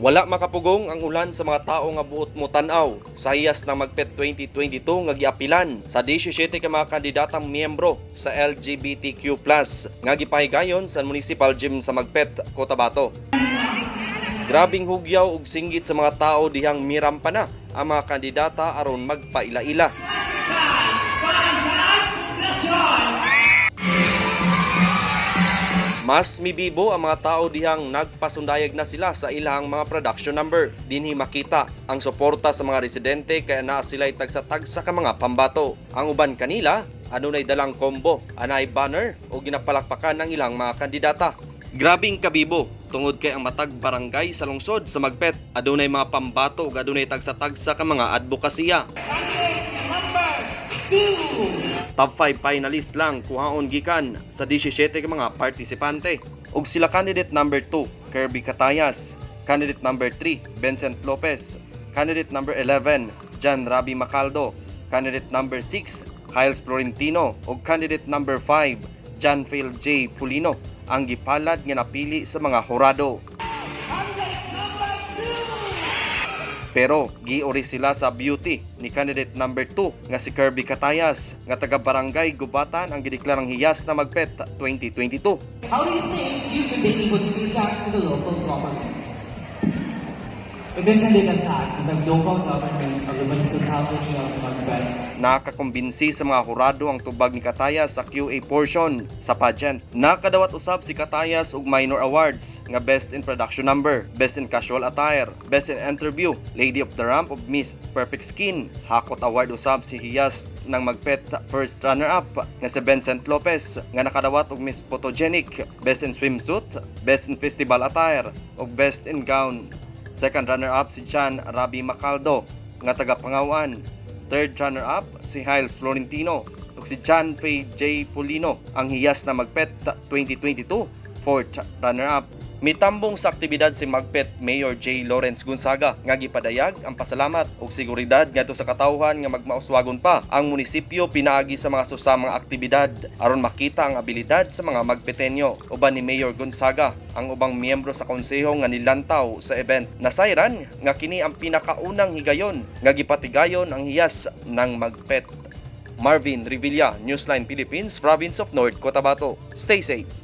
Wala makapugong ang ulan sa mga tao nga buot mo tan-aw sa hiyas ng Magpet 2022 nga giapilan sa 17 ka mga kandidatang miyembro sa LGBTQ+ nga gipahigayon sa Municipal Gym sa Magpet, Cotabato. Grabing hugyaw ug singgit sa mga tao dihang mirampa na ang mga kandidata aron magpaila-ila. Mas mibibo ang mga tao dihang nagpasundayag na sila sa ilang mga production number. Dinhi makita ang suporta sa mga residente kaya naa sila'y tagsa-tagsa ka mga pambato. Ang uban kanila, adunay dalang combo, anay banner o ginapalakpakan ang ilang mga kandidata. Grabing kabibo tungod kay ang matag barangay sa lungsod sa Magpet adunay mga pambato ug adunay tagsa-tagsa ka mga advokasya. Top 5 finalist lang kuhaon gikan sa 17 ka mga partisipante. Ug sila candidate number 2, Kirby Catayas, candidate number 3, Vincent Lopez, candidate number 11, John Rabi Macaldo, candidate number 6, Kyles Florentino, ug candidate number 5, John Phil J. Pulino ang gipalad nga napili sa mga hurado. Pero giuri sila sa beauty ni candidate number 2 nga si Kirby Catayas nga taga Barangay Gubatan ang gideklarang hiyas na Magpet 2022. How do you think you could be able to give back to the local government? It is indeed a fact that the local government of the municipality of Magpet Nakakumbinsi sa mga hurado ang tubag ni Catayas sa QA portion sa pageant. Nakadawat usab si Catayas og minor awards nga Best in Production Number, Best in Casual Attire, Best in Interview, Lady of the Ramp of Miss Perfect Skin. Hakot award usab si hiyas ng Magpet first runner-up nga si Vincent Lopez nga nakadawat og Miss Photogenic, Best in Swimsuit, Best in Festival Attire ug Best in Gown. Second runner-up si John Rabi Macaldo nga taga Pangawan. Third runner-up si Hiles Florentino ug si John Faye J. Pulino ang hiyas na Magpet 2022 fourth runner-up. Mitambong sa aktibidad si Magpet Mayor J. Lawrence Gonzaga nga gipadayag ang pasalamat ug seguridad ngadto sa katawhan nga magmauswagon pa ang munisipyo pinaagi sa mga susamang aktibidad aron makita ang abilidad sa mga Magpetenyo. Uban ni Mayor Gonzaga ang ubang miyembro sa konseho nga nilantaw sa event. Nasayran nga kini ang pinakaunang higayon nga gipatigayon ang hiyas ng Magpet. Marvin Revilla, Newsline Philippines, Province of North Cotabato. Stay safe.